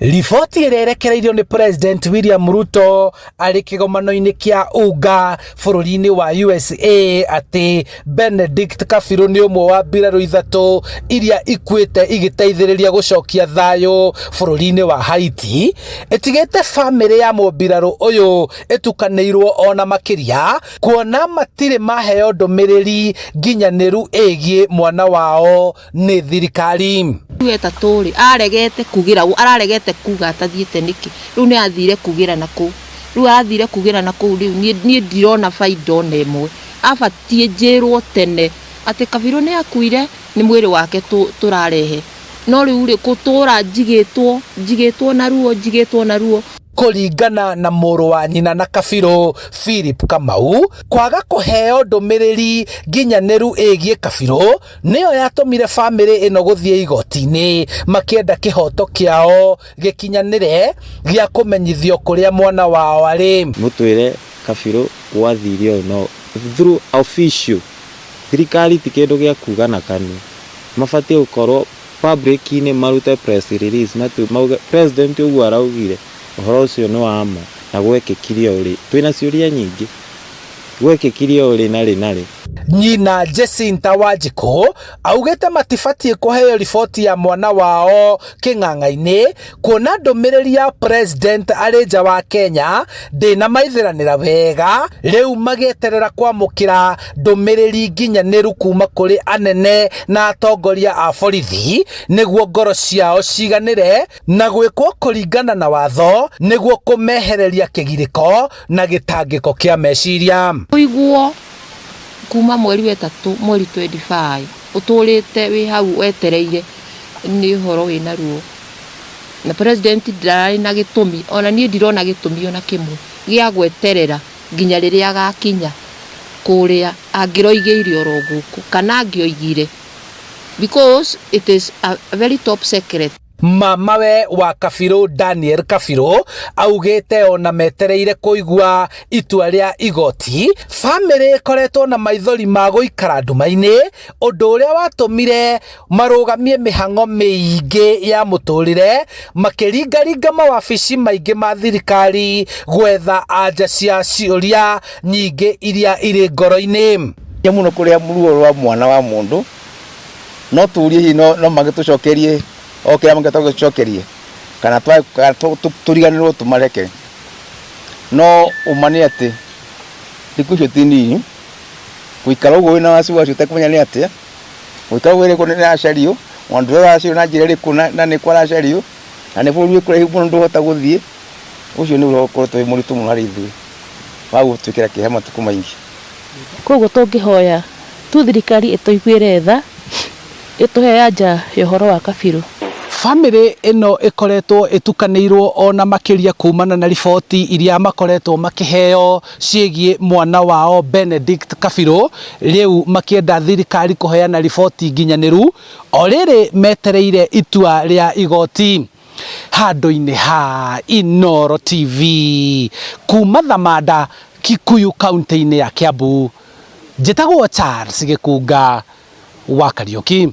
Riboti ĩrĩa ĩrekereirio nĩ President William Ruto arĩ kĩgomano-inĩ kĩa UNGA bũrũri-inĩ wa USA atĩ Benedict Kabiru nĩ ũmwe wa mbirarũ ithatũ iria ikuĩte igĩteithĩrĩria gũcokia thayũ bũrũri-inĩ wa Haiti, ĩtigĩte bamĩrĩ ya mũmbirarũ ũyũ ĩtukanĩirwo ona makĩria kuona matirĩ maheo ndũmĩrĩri nginyanĩru ĩgiĩ mwana wao nĩ thirikari. Rĩu etatũ rĩ aregete kugĩra araregete kuga atathiĩte nĩkĩ rĩu nĩ athire kugĩra na kũu rĩu athire kugĩra na kũu rĩu niĩ ndirona baida ona ĩmwe abatiĩ njĩrwo tene atĩ Kabirũ nĩ akuire nĩ mwĩrĩ wake tũrarehe no rĩu rĩ gũtũra njigĩtwo njigĩtwo na ruo njigĩtwo na ruo. Kũringana na mũrũ wa nyina na Kabirũ Philip Kamau, kwaga kũheo ndũmĩrĩri nginyanĩru ĩgiĩ Kabirũ nĩyo yatũmire bamĩrĩ ĩno gũthiĩ igoti-inĩ makĩenda kĩhoto kĩao gĩkinyanĩre gĩa kũmenyithio kũrĩa mwana wao arĩ. Mũtwĩre Kabirũ gwathire ũũ no through official thirikari ti kĩndũ gĩa kuga na kanua mabatiĩ gũkorwo public-inĩ marute press release mauge president ũguo araugire ũhoro ũcio nĩ wa ma na gwekĩkire ũũ rĩ twĩna ciũria nyingĩ gwekĩkire ũũ rĩ na rĩ na rĩ. Nyina Jacinta Wanjikũ augĩte matibatiĩ kũheo riboti ya mwana wao kĩng'ang'a-inĩ kuona ndũmĩrĩri ya president arĩ nja wa Kenya ndĩnamaithĩranĩra wega rĩu magĩeterera kwamũkĩra ndũmĩrĩri nginyanĩru kuma kũrĩ anene na atongoria a borithi nĩguo ngoro ciao ciganĩre na gwĩkwo kũringana na watho nĩguo kũmehereria kĩgirĩko na gĩtangĩko kĩa meciria. Ũiguo kuma mweri wa ĩtatũ mweri 25 ũtũrĩte wĩ hau wetereire nĩ ũhoro wĩna ruo na president ndararĩ na gĩtũmi ona niĩ ndirona gĩtũmi ona kĩmwe gĩa gweterera nginya rĩrĩa agakinya kũrĩa angĩroigĩire oro gũkũ kana angĩoigire because it is a very top secret. Mamawe wa Kabirũ Daniel Kabirũ augĩte ona metereire kũigua itua rĩa igoti bamĩrĩ ĩkoretwo na maithori ma gũikara nduma-inĩ ũndũ ũrĩa watũmire marũgamie mĩhang'o mĩingĩ ya mũtũrĩre makĩringaringa mawabici maingĩ ma thirikari gwetha anja cia ciũria nyingĩ iria irĩ ngoro-inĩ. Mũno kũrĩa ruo rwa mwana wa mũndũ no tũrie hihi no magĩtũcokerie o kĩrĩa mangĩhota gũcokerie kana tũriganĩrwo tũmareke no ũma nĩ atĩ thikũ icio ti nini gũikara ũguo wĩna wasiwasi ũtekũmenya nĩ atĩa gũikara ũguo wĩrĩkũ nĩ aracario mũndũ ũrĩa aracario na njĩra ĩrĩkũ na nĩkũ aracario na nĩ bũrũri wĩ kũraihu mũno ndũhota gũthiĩ ũcio nĩ ũhoro ũkoretwo wĩ mũritũ mũno harĩ ithuĩ wa gũtwĩkĩra kĩeha matukũ maingĩ. Koguo tũngĩhoya tu thirikari ĩtũiguĩre tha ĩtũhe anja ya ũhoro wa Kabirũ. Bamĩrĩ ĩno ĩkoretwo ĩtukanĩirwo ona makĩria kumana na riboti iria makoretwo makĩheo ciĩgiĩ mwana wao Benedict Kabirũ rĩu makĩenda thirikari kũheana riboti nginyanĩru o rĩrĩ metereire itua rĩa igoti. Handũ-inĩ ha Inooro TV kuma Thamanda Kikuyu kaunti-inĩ ya Kiambu njĩtagwo Charles Gĩkunga wa Kariũki.